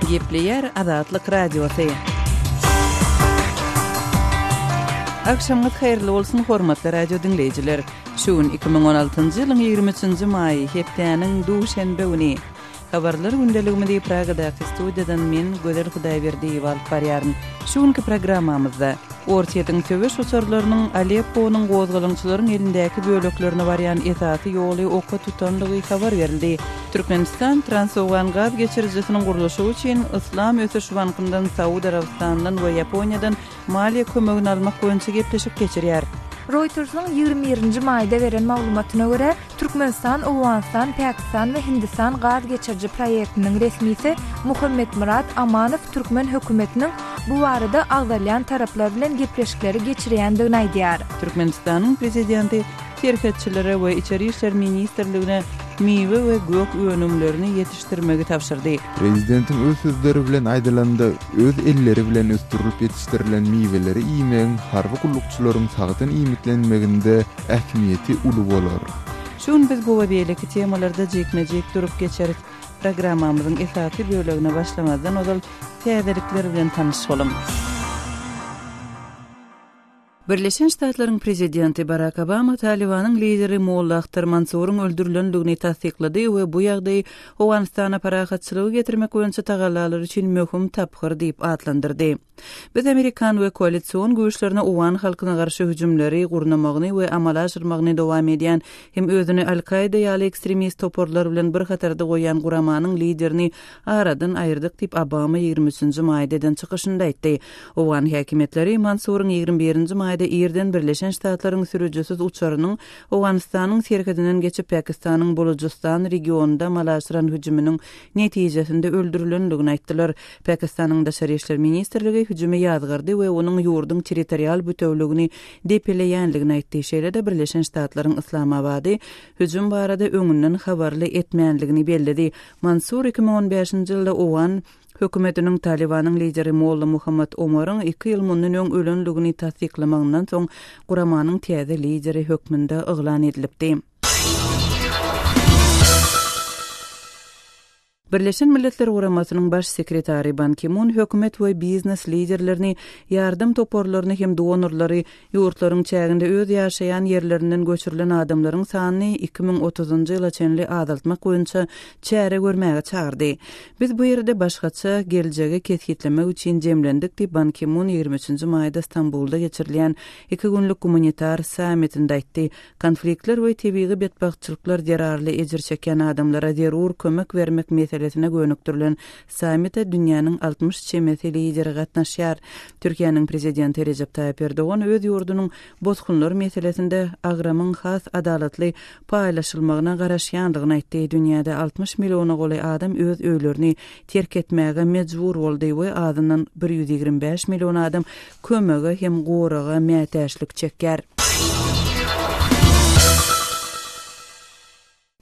Gepleýär Azatlyk Radiosy. Agşamyňyz haýyrly bolsun, hormatly radio diňleýjiler! Şu gün 2016-njy ýylyň 23-nji maýy, hepdäniň duşenbe güni. Habarlar gündeligimizi Pragadaky studiýadan men, Gözel Hudaýberdiýewa alyp barýaryn. Şu günki programmamyzda, Orsýetiň söweş uçarlarynyň Alepponyň gozgalaňçylaryň elindäki böleklerine barýan esasy ýoly oka tutandygy habar berildi. Türkmenistan Transowgan gaz geçirijisiniň gurluşygy üçin Yslam ösüş bankyndan, Saud Arabystanyndan we Ýaponiýadan maliýe kömegini almak boýunça gepleşik geçirýär. Reuters-iň 21 nji maýda beren maglumatyna görä, Türkmenistan, Owganystan, Pakistan we Hindistan gaz geçiriji proýektiniň resmisi Muhammetmyrat Amanow türkmen hökümetiniň bu barada agzalýan taraplar bilen gepleşikleri geçirýändigini aýdýar. Türkmenistanyň Prezidenti serhetçilere we Içeri işler ministrligine miwe we gök önümlerini ýetişdirmegi tabşyrdy. Prezidentiň öz sözleri bilen aýdylanda, öz elleri bilen ösdürilip ýetişdirilen miweleri iýmegiň harby gullukçylaryň sagdyn iýmitlenmeginde ähmiýeti uly bolar. Şu gün biz bu we beýleki temalarda jikme-jik durup geçeris. Programmamyzyň esasy bölegine başlamazdan ozal täzelikler bilen tanyş boluň. Birleşen Ştatlaryň prezidenti Barak Obama Talybanyň lideri Molla Ahtar Mansuryň öldürilendigini tassyklady we bu ýagdaýy Owganystana parahatçylygy getirmek boýunça tagallalar üçin möhüm tapgyr diýip atlandyrdy. Biz amerikan we koalision güýçlerine owgan halkyna garşy hüjümleri gurnamagyny we amala aşyrmagyny dowam edýän hem özüni Al-Kaida ýaly ekstremist toparlar bilen bir hatarda goýýan guramanyň liderini aradan aýyrdyk diýip, Obama 23 nji maýda eden çykyşynda aýtdy. Owgan häkimiýetleri Mansuryň 21 nji maýda irden Birleşen Ştatlaryň sürüjisiz uçarynyň Owganystanyň serhedinden geçip Pakistanyň Bulujystan regionynda amala aşyran hüjüminiň netijesinde öldürilendigini aýtdylar. Pakistanyň Daşary işler ministrligi hüjümi ýazgardy we onuň ýurduň territorial bütewligini depeleýändigini aýtdy. Şeýle-de Birleşen Ştatlaryň Yslamabady hüjüm barada öňünden habarly etmändigini belledi. Mansur 2015-nji ýylda owgan hökümetiniň Talybanyň lideri Molla Muhammad Omaryň iki ýyl mundan öň ölendigini tassyklamagyndan soň guramanyň täze lideri hökmünde yglan edilipdi. Birleşen Milletler Guramasynyň Baş sekretary Ban Ki-mun hökümet we biznes liderlerini, ýardam toparlaryny hem donorlary ýurtlaryň çäginde öz ýaşaýan ýerlerinden göçürilen adamlaryň sanyny 2030-njy ýyla çenli azaltmak boýunça çäre görmäge çagyrdy. Biz bu ýerde başgaça geljegi kesgitlemek üçin jemlendik diýip, Ban Ki-mun 23-nji maýda Stambulda geçirilýän iki günlük gumanitar sammitinde aýtdy. Konfliktler we tebigy betbagtçylyklar zerarly ejir çekýän adamlara zerur kömek bermek meselesine gönükdirilen sammite dünýäniň 60 çemesi lideri gatnaşýar. Türkiýäniň Prezidenti Rejep Taýyp Erdogan öz ýurdunyň bosgunlar meselesinde agramyň has adalatly paýlaşylmagyna garaşýandygyny aýtdy. Dünýäde 60 milliona golaý adam öz öýlerini terk etmäge mejbur boldy we azyndan 125 million adam kömege hem goraga mätäçlik çekýär.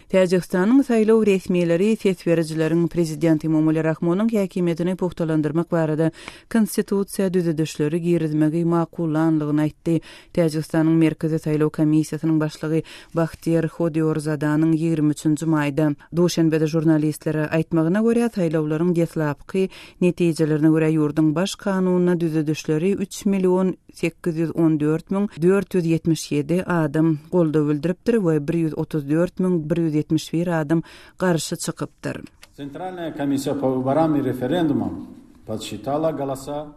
Täjigistanyň saýlaw resmileri ses berijileriň prezident Emomali Rahmonyň häkimiýetini pugtalandyrmak barada konstitusiýa düzedişleri girizmegi makullanlygyny aýtdy. Täjigistanyň Merkezi saýlaw komissiýasynyň başlygy Bahtiýar Hodiýorzadanyň 23 nji maýda, duşenbede žurnalistlere aýtmagyna görä, saýlawlaryň deslapky Netijelerine görä, ýurduň Baş kanunyna düzedişleri üç million 814 477 adam goldaw bildiripdir we 134 171 adam garşy çykypdyr. Centralnaýa komissiýa po wyboram i referendumam podşitala golosa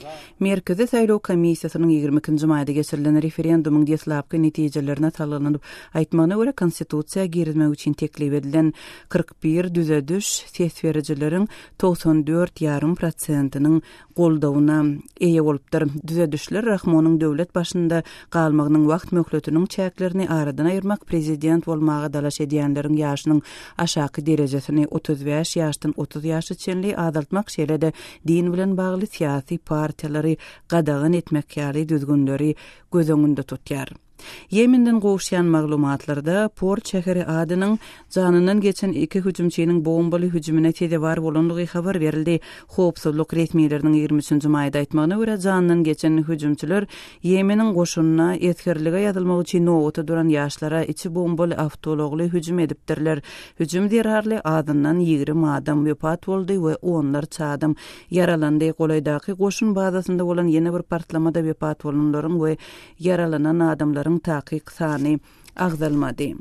za. Merkezi saýlaw komissiýasynyň 22 nji maýda geçirilen referendumyň deslapky netijelerine salgylanyp aýtmagyna görä, Konstitusiýa girizmek üçin teklip edilen 41 düzediş ses berijileriň 94 ýarym prosentiniň goldawyna eýe bolupdyr. Düzedişler Rahmonyň döwlet başynda galmagynyň wagt möhletiniň çäklerini aradan aýyrmak, prezident bolmaga dalaş edýänleriň ýaşynyň aşaky derejesini 35 ýaşdan 30 ýaşa çenli azaltmak, şeýle-de din bilen bagly syýasy partiýalary gadagan etmek ýaly düzgünleri göz öňünde tutýar. Ýemenden gowuşýan maglumatlarda, port şäheri Adeniň janyndan geçen iki hüjümçiniň bombaly hüjümine sezewar bolandygy habar berildi. Howpsuzlyk resmileriniň 23 nji maýda aýtmagyna görä, janyndan geçen hüjümçiler Ýemeniň goşunyna esgerlige ýazylmak üçin nobata duran ýaşlara içi bombaly awtoulagly hüjüm edipdirler. Hüjüm zerarly azyndan 20 adam wepat boldy we onlarça adam ýaralandy. Golaýdaky goşun bazasynda bolan ýene bir partlamada wepat bolanlaryň we Ýaralanan adamlaryň takyk sany agzalmady.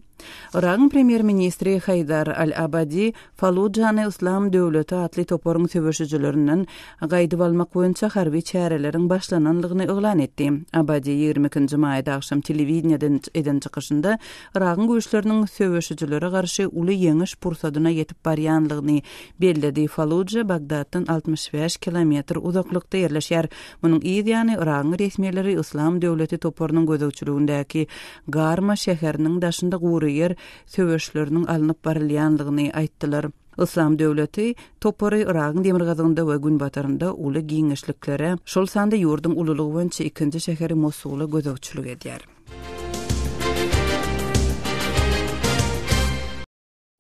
Yragyň premýer-ministri Haýdar al-Abadi Fallujany Yslam döwleti atly toparyň söweşijilerinden gaýdyp almak boýunça harby çäreleriň başlanandygyny yglan etdi. Abadi 22 nji maýda agşam telewideniýeden eden çykyşynda Yragyň güýçleriniň söweşijilere garşy uly ýeňiş pursadyna ýetip barýanlygyny belledi. Falluja Bagdatdan 65 kilometr uzaklykda ýerleşýär. Munuň yz ýany, Yragyň resmileri Yslam döwleti toparynyň gözegçiligindäki Garma şäheriniň daşynda gury ýer söweşleriniň alnyp barylýanlygyny aýtdylar. Yslam döwleti topary Yragyň demirgazygynda we günbatarynda uly giňişliklere, şol sanda ýurduň ululygy boýunça ikinji şäheri Mosula gözegçilik edýär.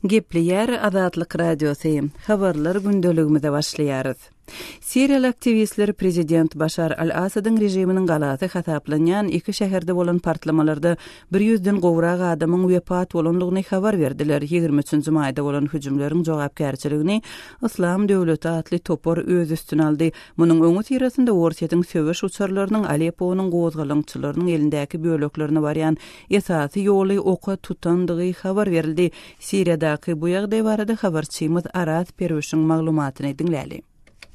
Gepleýär Azatlyk Radiosy, Habarlar gündeligimize başlaýarys. Siriýaly aktiwistler prezident Başar al-Assadyň režiminiň galasy hasaplanýan iki şäherde bolan partlamalarda bir ýüzden gowrak adamyň wepat bolandygyny habar berdiler. 23 nji maýda bolan hüjümleriň jogapkärçiligini Yslam döwleti atly topar öz üstüne aldy. Munuň öňüsyrasynda Orsýetiň söweş uçarlarynyň Alepponyň gozgalaňçylarynyň elindäki böleklerine barýan esasy ýoly oka tutandygy habar berildi. Siriýadaky bu ýagdaý barada habarçymyz Araz Perwişiň maglumatyny diňläli.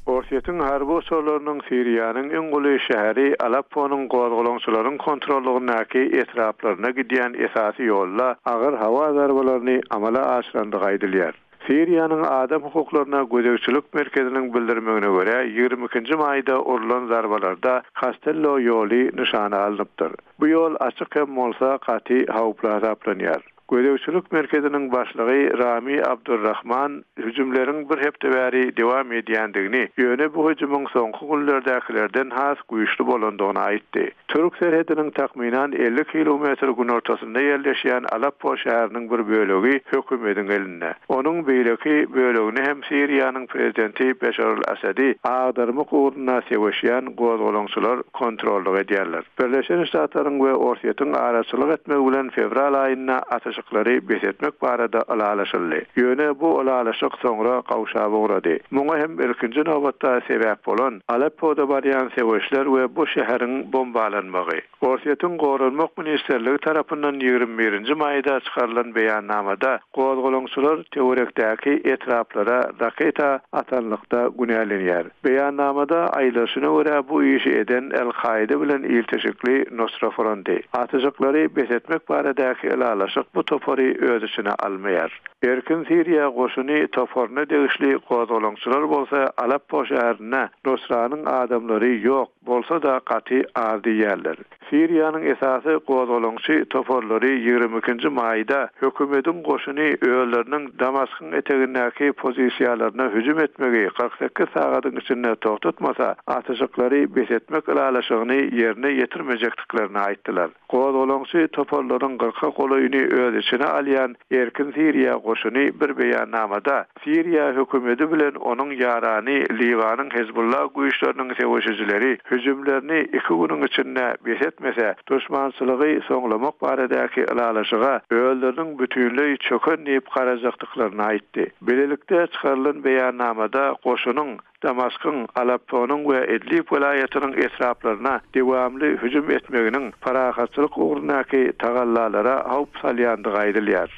Orsýetiň harby uçarlarynyň Siriýanyň iň uly şäheri Alepponyň gozgalaňçylaryň kontrollygyndaky etraplaryna gidýän esasy ýolda agyr howa zarbalaryny amala aşyrandygy aýdylýar. Siriýanyň Adam hukuklaryna gözegçilik merkeziniň bildirmegine görä, 22 nji maýda urlan zarbalarda Kastello ýoly nyşana alnypdyr. Bu ýol açyk hem bolsa, gaty howply hasaplanýar. Gözegçilik merkeziniň başlygy Rami Abdulrahman hüjümleriň bir hepde bäri dowam edýändigini, ýöne bu hüjümiň soňky günlerdäkilerden has güýçli bolandygyny aýtdy. Türk serhediniň takmynan 50 kilometr günortasynda ýerleşýän Aleppo şäheriniň bir bölegi hökümediň elinde. Onuň beýleki bölegini hem Siriýanyň prezidenti Beşar al-Assady agdarmak ugrunda söweşýän gozgalaňçylar kontrollyk edýärler. Birleşen Ştatlaryň we Orsýetiň araçylyk etmegi bilen fewral aýynda atyşyklary bes etmek barada ylalaşyldy. Ýöne bu ylalaşyk soňra gowşap ugrady. Muňa hem ilkinji nobatda sebäp bolan, Aleppoda barýan söweşler we bu şäheriň bombalanmagy. Orsýetiň Goranmak ministrligi tarapyndan 21 nji maýda çykarylan beýannamada gozgalaňçylar töwerekdäki etraplara raketa atanlykda günälenýär. Beýannamada aýdylyşyna görä, bu işi eden El-Kaide bilen ilteşikli Nusra Fronty. Atyşyklary bes etmek baradaky ylalaşyk bu topary öz içine almaýar. Erkin Siriýa goşuny toparyna degişli gozgalaňçylar bolsa Aleppo şäherinde Nusranyň adamlary ýok, bolsa-da gaty az diýýärler. Siriýanyň esasy gozgalaňçy toparlary 22 nji maýda hökümediň goşuny özleriniň Damaskyň etegindäki pozisiýalaryna hüjüm etmegi 48 sagadyň içinde togtatmasa, atyşyklary bes etmek ylalaşygyny ýerine ýetirmejekdiklerini aýtdylar. Gozgalaňçy toparlaryň kyrka golaýyny öz içine alýan Erkin Siriýa goşuny bir beýannamada, Siriýa hökümeti bilen onuň ýarany Liwanyň Hezbollah güýçleriniň söweşijileri hüjümlerini iki günüň içinde bes etmese, duşmançylygy soňlamak baradaky ylalaşyga özleriniň bütinleý çöken diýip garajakdyklaryny aýtdy. Bilelikde çykarylan beýannamada goşunyň Damaskyň, Alepponyň we Idlib welaýatynyň etraplaryna dowamly hüjüm etmeginiň parahatçylyk ugrundaky tagallalara howp salýandygy aýdylýar.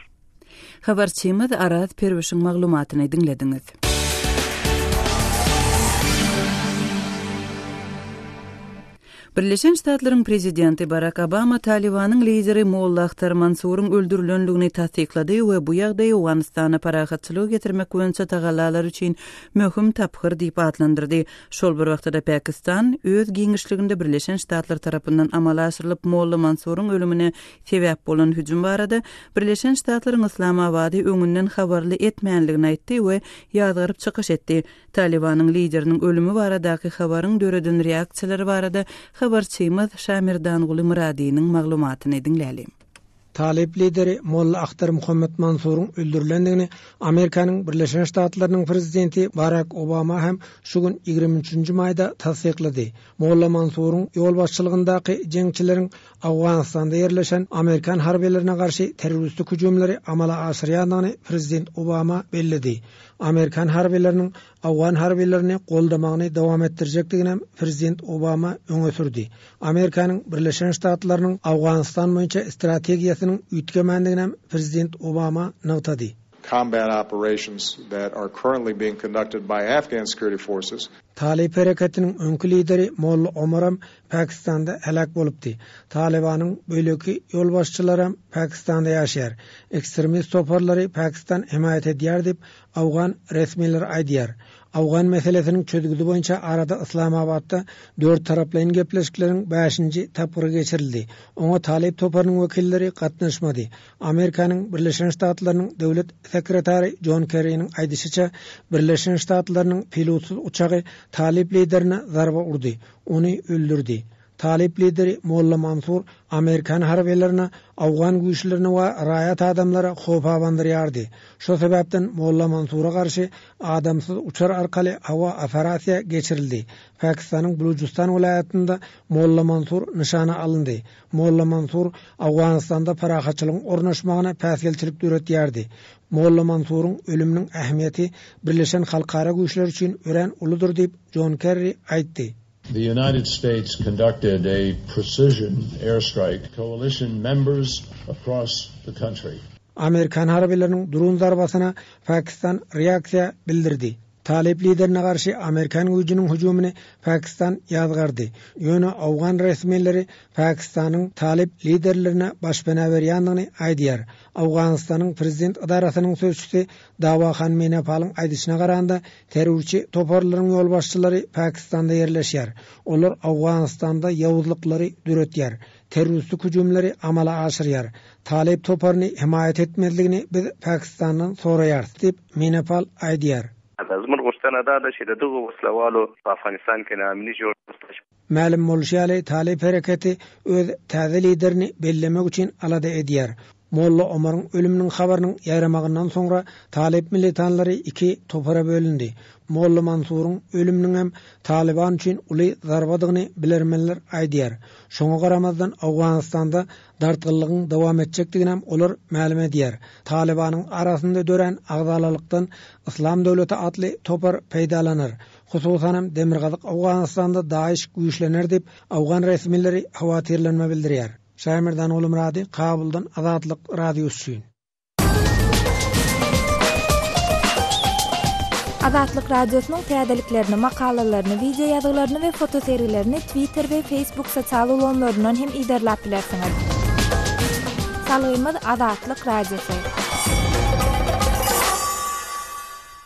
Habarçymyz Araz Perwişiň maglumatyny diňlediňiz. Birleşen Ştatlaryň prezidenti Barak Obama Talybanyň lideri Molla Ahtar Mansuryň öldürilendigini tassyklady we bu ýagdaýy Owganystana parahatçylygy getirmek boýunça tagallalar üçin möhüm tapgyr diýip atlandyrdy. Şol bir wagtda-da Pakistan öz giňişliginde Birleşen Ştatlar tarapyndan amala aşyrylyp Molla Mansuryň ölümine sebäp bolan hüjüm barada Birleşen Ştatlaryň Yslamabady öňünden habarly etmänligini aýtdy we ýazgaryp çykyş etdi. Talybanyň lideriniň ölümi baradaky habaryň döreden reaksiýalary barada habarçymyz Şamerdanguly Myradynyň maglumatyny diňläliň. Talyp lideri Molla Akhtar Muhammed Mansuryň öldürilendigini Amerikanyň Birleşen Ştatlarynyň prezidenti Barak Obama hem şu gün ýigrimi üçünji maýda tassyklady. Molla Mansuryň ýolbaşçylygyndaky jeňçileriň Owganystanda ýerleşen amerikan harbylaryna garşy terroristik hüjümleri amala aşyrýandygyny prezident Obama belledi. Amerikan harbylarynyň owgan harbylaryny goldamagyny dowam etdirjekdiginem prezident Obama öňe sürdi. Amerikanyň Birleşen Ştatlarynyň Owganystan boýunça strategiýasynyň üýtgemändiginem prezident Obama nygtady. combat operations that are currently being conducted by Afghan security forces. Talyp hereketiniň öňki lideri Molla Omaram Pakistanda heläk bolupdy. Talybanyň beýleki ýolbaşçylaram Pakistanda ýaşaýar. Ekstremist toparlary Pakistan hemaýat edýär diýip, owgan resmileri aýdýar. Owgan meselesiniň çözgüdi boýunça arada Yslamabatda dörttaraplaýyn gepleşikleriň bäşinji tapgyry geçirildi. Oňa Talyp toparynyň wekilleri gatnaşmady. Amerikanyň Birleşen Ştatlarynyň Döwlet sekretary Jon Kerriniň aýdyşyça, Birleşen Ştatlarynyň pilotsyz uçagy Talyp liderine zarba urdy, ony öldürdi. Talyp lideri Molla Mansur amerikan harbylaryna, owgan güýçlerine we raýat adamlara howp abandyrýardy. Şo sebäpden Molla Mansura garşy adamsyz uçar arkaly howa operasiýa geçirildi. Pakistanyň Bulujystan welaýatynda Molla Mansur nyşana alyndy. Molla Mansur Owganystanda parahatçylygyň ornaşmagyna päsgelçilik döretýärdi. Molla Mansuryň ölüminiň ähmiýeti birleşen halkara güýçler üçin örän uludyr diýip, Jon Kerri aýtdy. The United States conducted a precision airstrike coalition members across the country. Amerikan harbylarynyň dron zarbasyna Pakistan reaksiýa bildirdi. Talyp liderine garşy amerikan güýjüniň hüjümini Pakistan ýazgardy. Ýöne owgan resmileri Pakistanyň talyp liderlerine başpena berýändigini aýdýar. Owganystanyň prezident edarasynyň sözçüsi Dawahan Menepalyň aýdyşyna garanda, terrorçy toparlaryň ýolbaşçylary Pakistanda ýerleşýär. Olar Owganystanda ýowuzlyklary döretýär, terroristik hüjümleri amala aşyrýar. Talyp toparyny hemaýat etmezligini biz Pakistandan soraýarys diýip, Menepal aýdýar. زموږ غوښتنه دا ده چې د دغو وسله والو په افغانستان کې ناامني جوړه شي. Mälim bolşy ýaly, Talyp hereketi öz täze liderini bellemek üçin alada edýär. Molla Omaryň ölüminiň habarynyň ýaýramagyndan soňra talyp militanlary iki topara bölündi. Molla Mansuryň ölüminiňem Talyban üçin uly zarbadygyny bilermenler aýdýar. Şoňa garamazdan Owganystanda dartgynlygyň dowam etjekdiginem olar mälim edýär. Talybanyň arasynda dörän agzalalykdan Yslam döwleti atly topar peýdalanar. Hususanam demirgazyk Owganystanda DAIŞ güýçlener diýip, owgan resmileri howatyrlanma bildirýär. Şaýmerdan Gulumyrady, Kabuldan Azatlyk Radiosy üçin. Azatlyk Radiosynyň täzeliklerini, makalalaryny, wideo ýazgylaryny we fotosergilerini Twitter we Facebook sosial ulgamlaryndan hem yzarlap bilersiňiz. Salgymyz Azatlyk Radiosy.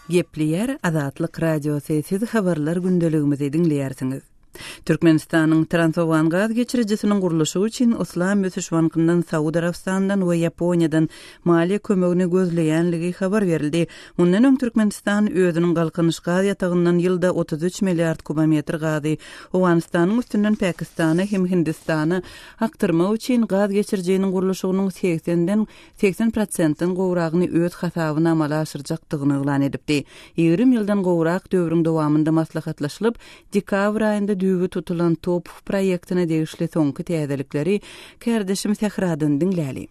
Gepleýär Azatlyk Radiosy, siz habarlar gündeligimizi diňleýärsiňiz. Türkmenistanyň Transowgan gaz geçirijisiniň gurluşygy üçin Yslam ösüş bankyndan, Saud Arabystanyndan we Ýaponiýadan maliýe kömegini gözleýänligi habar berildi. Mundan öň Türkmenistan özüniň Galkynyş gaz ýatagyndan ýylda 33 milliard kubometr gazy Owganystanyň üstünden Pakistana hem Hindistana akdyrmak üçin gaz geçirijiniň gurluşygynyň segsenden 80 prosentden gowragyny öz hasabyna amala aşyrjakdygyny yglan edipdi. 20 ýyldan gowrak döwrüň dowamynda maslahatlaşylyp, dekabr aýynda düýbi tutulan TOPH proýektine degişli soňky täzelikleri kärdeşim Sähradan diňläli.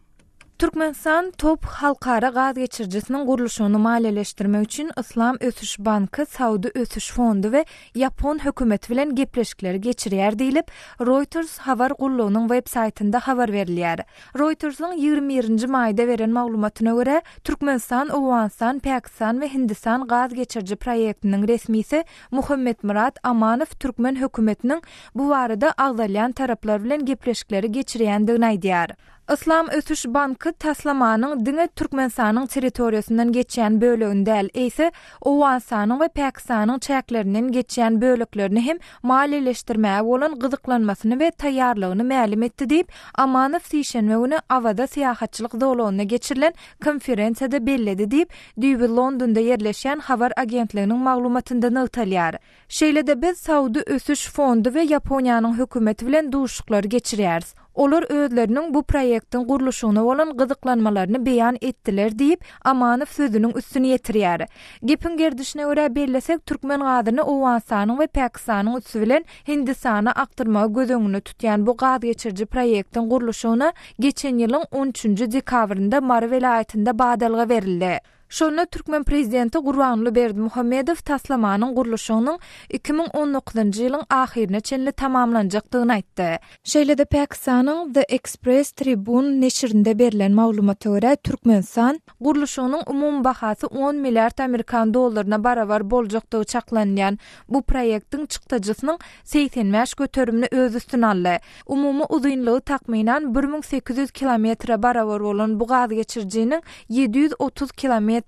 Türkmenistan TOPH halkara gaz geçirijisiniň gurluşygyny maliýeleşdirmek üçin Yslam ösüş banky, Saudy ösüş fondy we ýapon hökümeti bilen gepleşikleri geçirýär diýlip, Reuters habar gullugynyň web saýtynda habar berilýär. Reuters-iň 21 nji maýda beren maglumatyna görä, Türkmenistan, Owganystan, Pakistan we Hindistan gaz geçiriji proýektiniň resmisi Muhammetmyrat Amanow türkmen hökümetiniň bu barada agzalýan taraplar bilen gepleşikleri geçirýändigini aýdýar. Yslam ösüş banky taslamanyň diňe Türkmenistanyň territoriýasyndan geçýän bölegini däl, eýse, Owganystanyň we Pakistanyň çäklerinden geçýän böleklerini hem maliýeleşdirmäge bolan gyzyklanmasyny we taýýarlygyny mälim etdi diýip, Amanow sişenbe güni Awaza syýahatçylyk zolagynda geçirilen konferensiýada belledi diýip, düýbi Londonda ýerleşýän habar agentliginiň maglumatynda nygtalýar. Şeýle-de biz Saudy ösüş fondy we Ýaponiýanyň hökümeti bilen duşuşyklary geçirýäris. Olar özleriniň bu proýektiň gurluşygyna bolan gyzyklanmalaryny beýan etdiler diýip, Amanow sözüniň üstüni ýetirýär. Gepiň gerdişine görä bellesek, türkmen gazyny Owganystanyň we Pakistanyň üsti bilen Hindistana akdyrmagy göz öňünde tutýan bu gazgeçiriji proýektiň gurluşygyna geçen ýylyň on üçünji dekabrynda Mary welaýatynda badalga berildi. Şonda türkmen prezidenti Gurbanguly Berdimuhamedow taslamanyň gurluşygynyň 2019-njy ýylyň ahyryna çenli tamamlanjakdygyny aýtdy. Şeýle-de Pakistanyň The Express Tribune neşirinde berlen maglumata görä, Türkmenistan, Gurluşygynyň umumy bahasy on milliard amerikan dollaryna barabar boljakdygy çaklanylýan bu proýektiň çykdajysynyň 85 göterimini öz üstüne aldy. Umumy uzynlygy takmynan 1800 kilometre barabar bolan bu gazgeçirijiniň 730 kilometri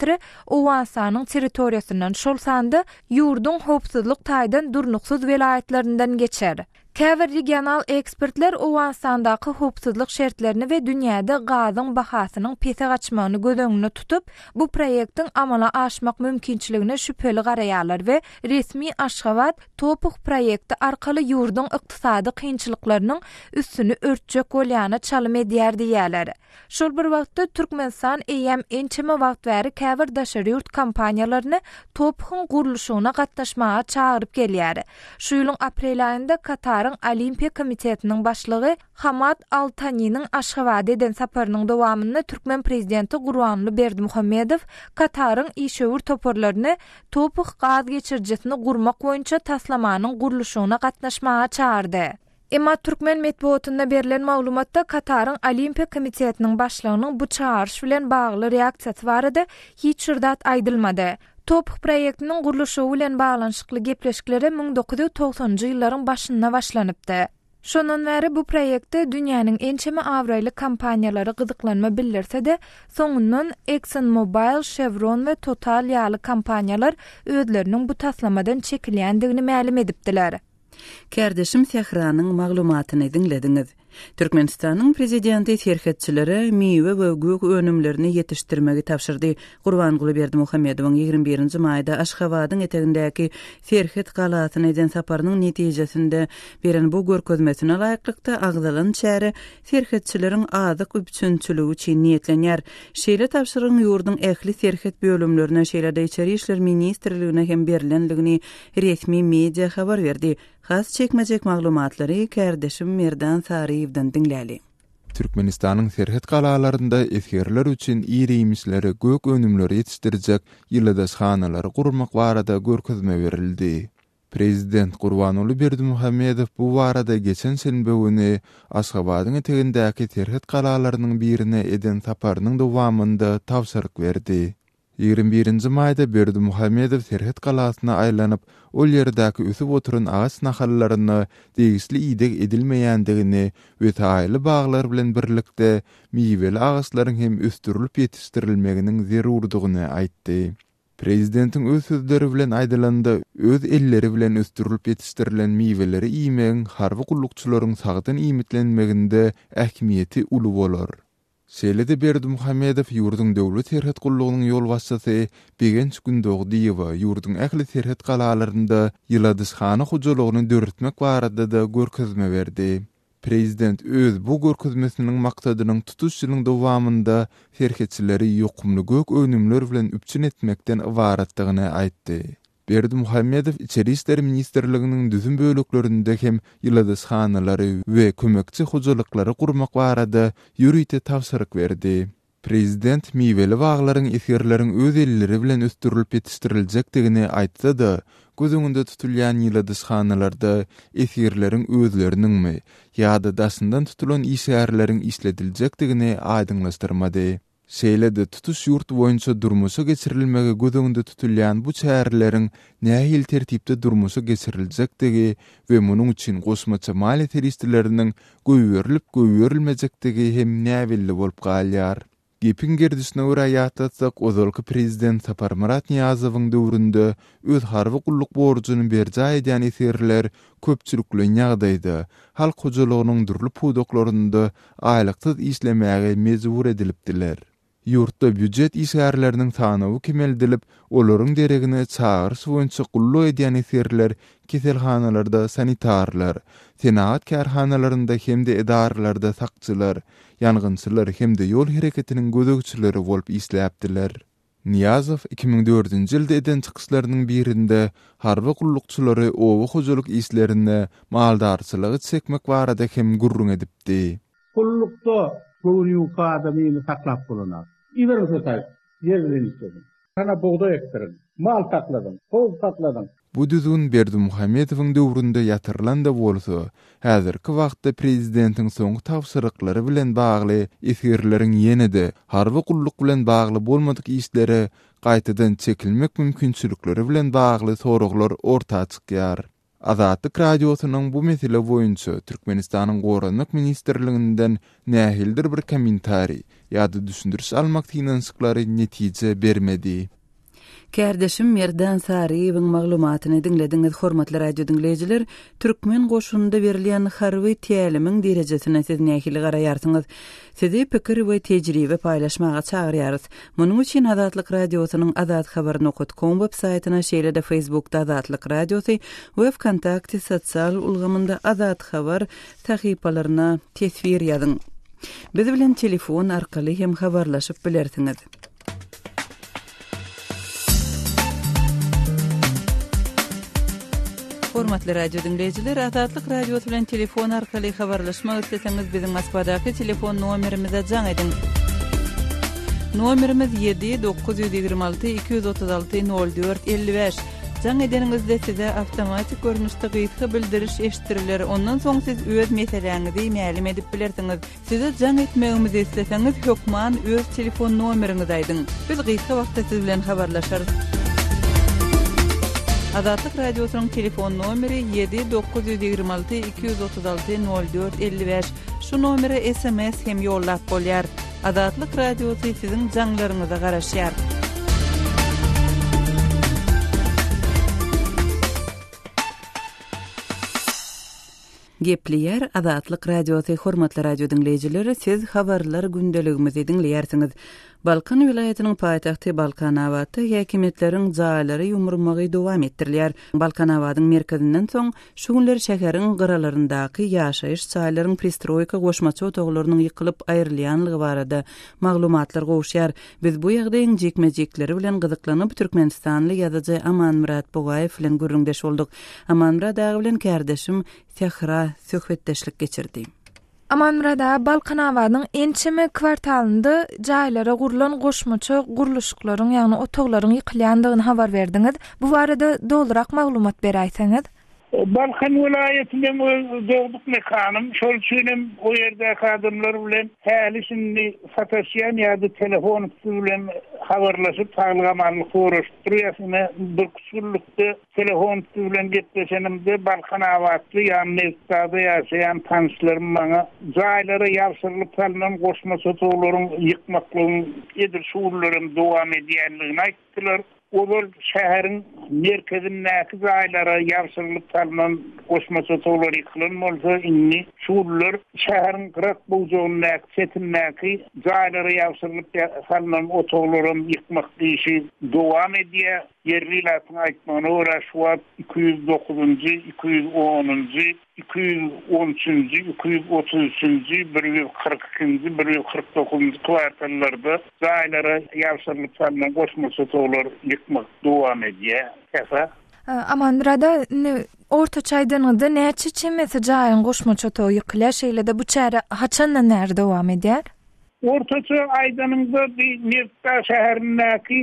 Owganystanyň territoriýasyndan, şol sanda ýurduň howpsuzlyk taýdan durnuksyz welaýatlaryndan geçer. Käbir regional ekspertler Owganystandaky howpsuzlyk şertlerini we dünýäde gazyň bahasynyň pese gaçmagyny göz öňünde tutup, bu proýektiň amala aşmak mümkinçiligine şübheli garaýarlar we resmi Aşgabat TOPH proýekti arkaly ýurduň ykdysady kynçylyklarynyň üstüni örtjek bolýana çalym edýär diýýärler. Şol bir wagtda, Türkmenistan eýýäm ençeme wagt bäri käbir daşary ýurt kompaniýalaryny TOPH-yň gurluşygyna gatnaşmaga çagyryp gelýär. Şu ýylyň aprel aýynda Kataryň Olimpiýa komitetiniň başlygy Hamad Al Taniniň Aşgabada eden saparynyň dowamynda türkmen prezidenti Gurbanguly Berdimuhamedow Kataryň işewür toparlaryny TOPH gaz geçirijisini gurmak boýunça taslamanyň gurluşygyna gatnaşmaga çagyrdy. Emma türkmen metbugatynda berlen maglumatda Kataryň Olimpiýa komitetiniň başlygynyň bu çagyryş bilen bagly reaksiýasy barada hiç bir zat aýdylmady. TOPH proýektiniň gurluşygy bilen baglanyşykly gepleşiklere 1990-njy ýyllaryň başynda başlanypdy. Şondan bäri bu proýekte dünýäniň ençeme abraýly kompaniýalary gyzyklanma bildirse-de, soňundan ExxonMobil, Chevron we Total ýaly kompaniýalar özleriniň bu taslamadan çekilýändigini mälim edipdiler. Kärdeşim Sähranyň maglumatyny diňlediňiz. Türkmenistanyň Prezidenti serhetçilere miwe we gök önümlerini ýetişdirmegi tabşyrdy. Gurbanguly Berdimuhamedowyň 21-nji maýda Aşgabadyň etegindäki serhet galasyna eden saparynyň netijesinde beren bu görkezmesine laýyklykda, agzalan çäre serhetçileriň azyk üpjünçiligi üçin niýetlenýär. Şeýle tabşyrygyň ýurduň ähli serhet bölümlerine, şeýle-de Içeri işler ministrligine hem berlendigini Resmi media habar berdi. Has çekmejek maglumatlary kärdeşim Merdan Saryýewden diňläli. Türkmenistanyň serhet galalarynda esgerler üçin ir-iýmişleri, gök önümleri ýetişdirjek ýyladyşhanalary gurmak barada görkezme berildi. Prezident Gurbanguly Berdimuhamedow bu barada geçen şenbe güni Aşgabadyň etegindäki serhet galalarynyň birine eden saparynyň dowamynda tabşyryk berdi. 21-nji maýda Berdimuhamedow serhet galasyna aýlanyp, ol ýerdäki ösüp oturan agaç nahallaryna degişli ideg edilmeýändigini we saýaly baglar bilen birlikde miweli agaçlaryň hem ösdürilip ýetişdirilmeginiň zerurdygyny aýtdy. Prezidentiň öz sözleri bilen aýdylanda, öz elleri bilen ösdürilip ýetişdirilen miweleri iýmegiň harby gullukçylaryň sagdyn iýmitlenmeginde ähmiýeti uly bolar. Şeýle-de Berdimuhamedow ýurduň Döwlet serhet gullugynyň ýolbaşçysy Begenç Gündogdyýewe ýurduň ähli serhet galalarynda ýyladyşhana hojalygyny döretmek barada-da görkezme berdi. Prezident öz bu görkezmesiniň maksadynyň tutuş ýylyň dowamynda serhetçileri ýokumly gök önümler bilen üpjün etmekden ybaratdygyny aýtdy. Berdimuhamedow Içeri işler ministrliginiň düzüm böleklerinde hem ýyladyşhanalary we kömekçi hojalyklary gurmak barada ýörite tabşyryk berdi. Prezident miweli baglaryň esgerleriň öz elleri bilen ösdürilip ýetişdiriljekdigini aýtsa-da, göz öňünde tutulýan ýyladyşhanalarda esgerleriň özleriniňmi ýa-da daşyndan tutulan işgärleriň işlediljekdigini aýdyňlaşdyrmady. Şeýle-de tutuş ýurt boýunça durmuşa geçirilmegi göz öňünde tutulýan bu çäreleriň nähili tertipde durmuşa geçiriljekdigi we munuň üçin goşmaça maliýe serişdeleriniň goýberilip-goýberilmejekdigi hem näbelli bolup galýar. Gepiň gerdişine görä ýatlatsak, ozalky prezident Saparmyrat Nyýazowyň döwründe öz harby gulluk borjuny berjaý edýän esgerler köpçülikleýin ýagdaýda halk hojalygynyň dürli pudaklarynda aýlyksyz işlemäge mejbur edilipdiler. Ýurtda býujet işgärleriniň sanawy kemeldilip, olaryň deregine çagyryş boýunça gulluk edýän esgerler keselhanalarda sanitarlar, senagat kärhanalarynda hem-de edaralarda sakçylar, ýangynçylar hem-de ýol hereketiniň gözegçileri bolup işläpdiler. Nyýazow 2004-nji ýylda eden çykyşlarynyň birinde harby gullukçylary oba hojalyk işlerine, maldarçylyga çekmek barada hem gürrüň edipdi. Gullukda göwni ýuka adamyny saklap bolanok. Iberiň şo taýy, ýer bilen işlediň. Hana bugdaý ekdiriň, mal sakladyň, towuk sakladyň. Bu düzgün Berdimuhamedowyň döwründe ýatyrylan-da bolsa, häzirki wagtda prezidentiň soňky tabşyryklary bilen bagly esgerleriň ýene-de harby gulluk bilen bagly bolmadyk işlere gaýtadan çekilmek mümkinçilikleri bilen bagly soraglar orta çykýar. Azatlyk Radiosynyň bu mesele boýunça Türkmenistanyň Goranmak ministrliginden nähilidir bir kommentariý ýa-da düşündiriş almak synanyşyklary netije bermedi. Kärdeşim Merdan Saryýewiň maglumatyny diňlediňiz, hormatly radio diňleýjiler. Türkmen goşunynda berilýän harby tälimiň derejesine siz nähili garaýarsyňyz? Sizi pikir we tejribe paýlaşmaga çagyrýarys. Munuň üçin Azatlyk Radiosynyň azathabar nokat kom web saýtyna, şeýle-de Facebookda Azatlyk Radiosy we Wkontakte sosial ulgamynda Azathabar sahypalaryna teswir ýazyň. Biz bilen telefon arkaly hem habarlaşyp bilersiňiz. Hormatly radio diňleýjiler, Azatlyk Radiosy bilen telefon arkaly habarlaşmak isleseňiz, biziň Moskwadaky telefon nomerimize jaň ediň. Nomerimiz 7 926 236 04 55. Jaň edeniňizde size awtomatik görnüşde gysga bildiriş eşitdiriler. Ondan soň siz öz meseläňizi mälim edip bilersiňiz. Size jaň etmegimizi isleseňiz hökman öz telefon nomeriňizi aýdyň. Biz gysga wagtda siz bilen habarlaşarys. Azatlyk Radiosynyň telefon nomeri 7 926 236 04 55. Şu nomere sms hem ýollap bolýar. Azatlyk Radiosy siziň jaňlaryňyza garaşýar. Gepleýär Azatlyk Radiosy Hormatly radio diňleýjiler, siz habarlar gündeligimizi diňleýärsiňiz. Balkan welaýatynyň paýtagty Balkanabatda häkimiýetleriň jaýlary ýumurmagy dowam etdirilýär. Balkanabadyň merkezinden soň, şu günler şäheriň gyralaryndaky ýaşaýyş jaýlaryň pristroýka goşmaça otaglarynyň ýykylyp aýrylýanlygy barada maglumatlar gowuşýar. Biz bu ýagdaýyň jikme-jikleri bilen gyzyklanyp, türkmenistanly ýazyjy Amanmyrat Bugaýew bilen gürrüňdeş bolduk. Amanmyrat aga bilen kärdeşim Sähra söhbetdeşlik geçirdi. Amanmyrat aga, Balkanabadyň ençeme kwartalynda jaýlara gurlan goşmaça gurluşyklaryň, ýagny otaglaryň ýykylýandygyny habar berdiňiz. Bu barada dolurak maglumat beräýseňiz? Balkan welaýaty meň öz dogduk mekanym. Şol üçin hem o ýerdäki adamlar bilen häli-şindi sataşýan ýa-da telefon üsti bilen habarlaşyp, saglyk-amanlyk soraşyp durýas. Ine, birküç günlükde Telefon üsti bilen gepleşenimde Balkanabatly ýa Nebitdagda ýaşaýan tanyşlarym maňa jaýlara ýabşyrylyp salnan goşmaça otaglaryň ýykmaklygyň edil şu günlerem dowam edýändigini aýtdylar. Ozal şäheriň merkezindäki jaýlara ýabşyrylyp salnan goşmaça otaglar ýykylan bolsa, indi şu günler şäheriň gyrak-bujagyndaky, çetindäki jaýlara ýabşyrylyp salnan otaglaram ýykmak işi dowam edýär. Ýerli ilatyň aýtmagyna görä, şu wagt 209-njy, 210-njy, 213-nji, 233-nji, 142-nji, 149-njy kwartallarda jaýlara ýabşyrylyp salnan goşmaça otaglar ýykmak dowam edýär. Sähra. Amanmyrat aga, indi ortaça aýdanyňyzda näçe çemesi jaýyň goşmaça otagy ýykylýar, şeýle-de bu çäre haçandan bäri dowam edýär? Ortaça aýdanyňda, bi Nebitdag şäherindäki.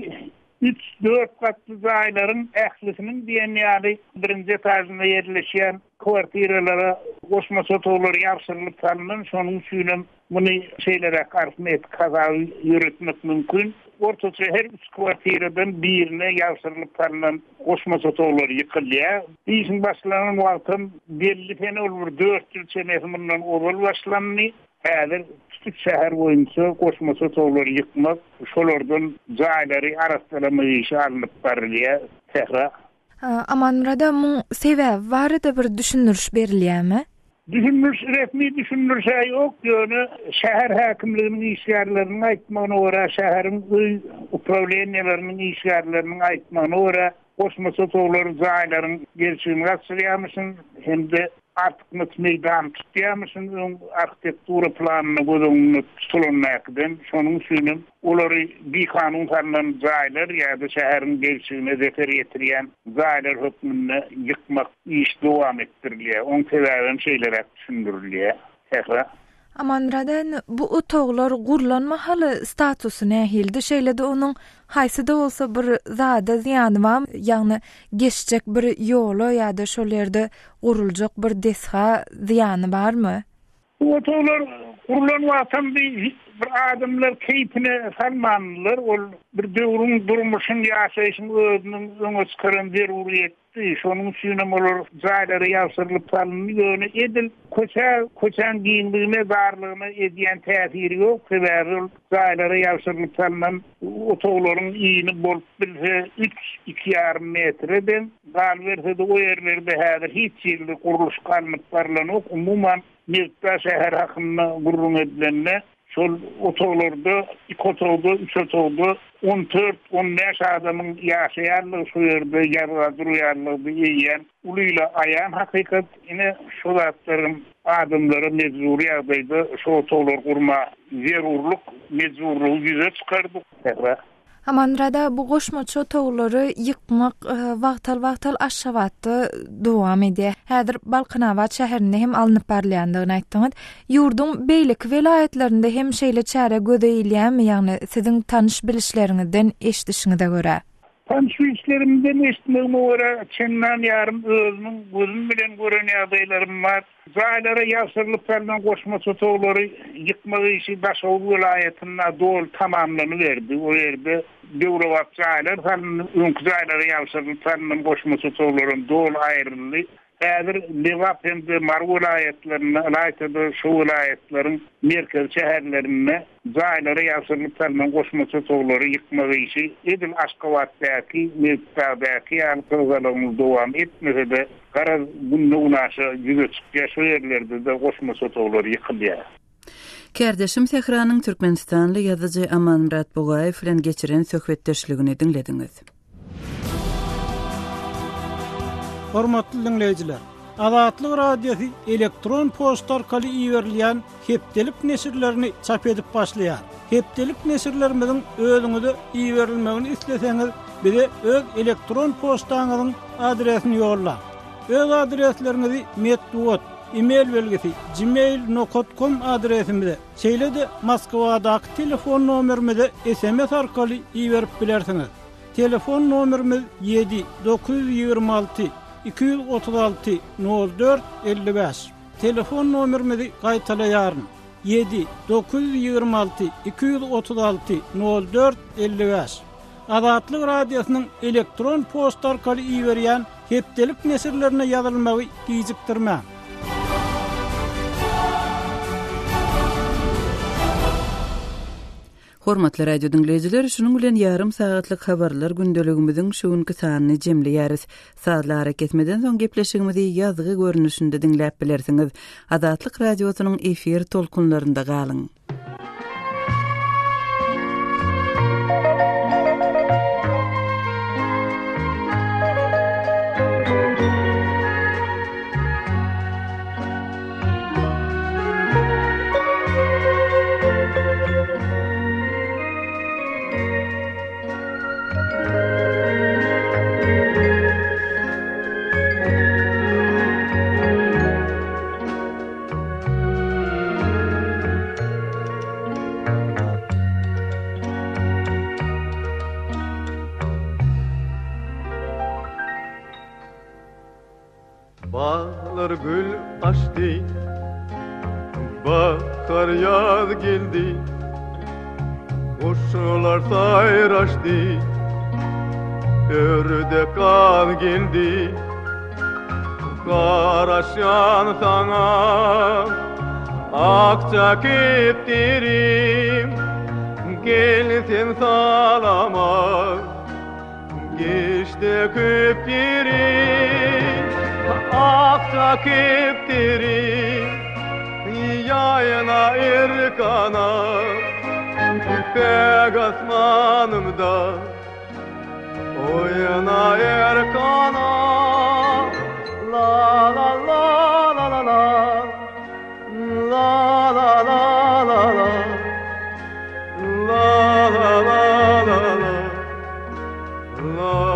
Üç, dört gatly jaýlaryň ählisiniň diýen ýaly birinji etažynda ýerleşýän kwartiralara goşmaça otaglar ýabşyrylyp salnan, şonuň üçinem muny şeýleräk arifmetik hasaby ýöretmek mümkin, ortaça her üç kwartiradan birine ýabşyrylyp salnan goşmaça otaglar ýykylýar. Bu işiň başlanan wagtam belli sene, ol bir dört ýyl çemesi mundan ozal başlandy. Häzir tutuş şäher boýunça goşmaça otaglary ýykmak, şolardan jaýlary arassalamak işi alnyp barylýar. Sähra. Amanmyrat aga, muň sebäbi barada bir düşündiriş berilýärmi? Düşündiriş, resmi düşündiriş-ä ýok, ýöne şäher häkimliginiň işgärleriniň aýtmagyna görä, şäheriň öý uprawleniýeleriniň işgärleriniň aýtmagyna görä, goşmaça otaglar jaýlaryň gelşigini gaçyrýarmyşyn hem-de Artykmaç meýdan tutýarmyşyn öň arhitektura planynda göz öňünde tutulandakydan, şonuň üçinem olary bikanun salnan jaýlar ýa-da şäheriň gelşigine zeper ýetirýän jaýlar hökmünde ýykmak iş dowam etdirilýär. Oň sebäbem şeýleräk düşündirilýär. Sähra. Amanmyrat indi bu otaglar gurlan mahaly statusy nähilidi? Şeýle-de onuň haýsy-da bolsa bir zada zyýany barmy? Ýagny geçjek bir ýola ýa-da şol ýerde guruljak bir desga zyýany barmy? Bu otaglar gurlan wagtam bir adamlar keýpine salmandylar. Ol bir döwrüň, durmuşyň, ýaşaýşyň özüniň öňe çykaran zeruryýeti. Şonuň üçinem olar jaýlara ýabşyrylyp salyndy. Ýöne edil köçä, köçäň giňligine, darlygyna edýän täsiri ýok. Sebäbi ol jaýlara ýabşyrylyp salnan otaglaryň ini bolup bilse üç, iki ýarym metre deň. Galyberse-de o ýerlerde häzir hiç hili gurluşyk alnyp barlanok. Umuman, Nebitdag şäheri hakynda gürrüň edilende, Şol otaglarda, iki otagda, üç otagda on dört, on bäş adamyň ýaşaýanlygy, şu ýerde ýazga durýanlygy eýýäm uly ile aýan hakykat. Ine, şu zatlaryň adamlara mejbury ýagdaýda şu otaglary gurma zerurlyk, mejburlygy ýüze çykardy. Sähra. Amanmyrada bu goşmaça otaglary ýykmak wagtal-wagtal Aşgabatda dowam edýär. Häzir Balkanabat şäherinde hem alnyp barylýandygyny aýtdyňyz. Ýurduň beýleki welaýatlarynda hem şeýle çäre göze ilýärmi, ýagny siziň tanyş-bilişleriňizden eşidişiňize görä? Tanyş-bilişlerimden eşitmegime görä, çendan ýarym özümiň gözüm bilen gören ýagdaýlarym bar. Jaýlara ýabşyrylyp salnan goşmaça otaglary ýykmak işi Daşoguz welaýatynda doly tamamlanyberdi. O ýerde döwrebap jaýlar salyndy, öňki jaýlara ýabşyrylyp salnan goşmaça otaglaram doly aýryldy. Häzir Lebap hem-de Mary welaýatlarynda, ylaýta-da şu welaýatlaryň merkezi şäherlerinde Jaýlara ýabşyrylyp salnan goşmaça otaglary ýykmak işi edil Aşgabatdaky, Nebitdagdaky ýaly gyzgalaňly dowam etmese-de, garaz, günde-günaşa ýüze çykýar, şo ýerlerde-de goşmaça otaglar ýykylýar. Kärdeşim Sähranyň türkmenistanly ýazyjy Amanmyrat Bugaýew bilen geçiren söhbetdeşligini diňlediňiz. Hormatly diňleýjiler! Azatlyk Radiosy elektron poçta arkaly iberilýän hepdelik neşirlerini çap edip başlaýar. Hepdelik neşirlerimiziň özüňize iberilmegini isleseňiz, bize öz elektron poçtaňyzyň adresini ýollaň. Öz adresleriňizi metbugat, e-mail belgisi, gmail nokat kom adresimize, şeýle-de Moskwadaky telefon nomerimize sms arkaly iberip bilersiňiz. Telefon nomerimiz ýedi, 926 236 04 55. Telefon nomerimizi gaýtalaýaryn, ýedi, 926 236 04 55. Azatlyk Radiosynyň elektron poçta arkaly iberýän hepdelik neşirlerine ýazylmagy gijikdirmäň. Hormatly radio diňleýjiler, şunuň bilen ýarym sagatlyk habarlar gündeligimiziň şu günki sanyny jemleýäris. Sazly arakesmeden soň gepleşigimizi ýazgy görnüşinde diňläp bilersiňiz. Azatlyk Radiosynyň efir tolkunlarynda galyň! Baglar gül açdy, Bahar ýaz geldi, Guşlar saýraşdy, Ördek gaz geldi. Garaşýan saňa, Akja kepderim, Gel sen salama. Geçdi köp ýeri, Akja kepderi, Ýaýla erkana, Päk asmanymda, Oýna erkana, La la la la la la, La la la la la, La la la la la.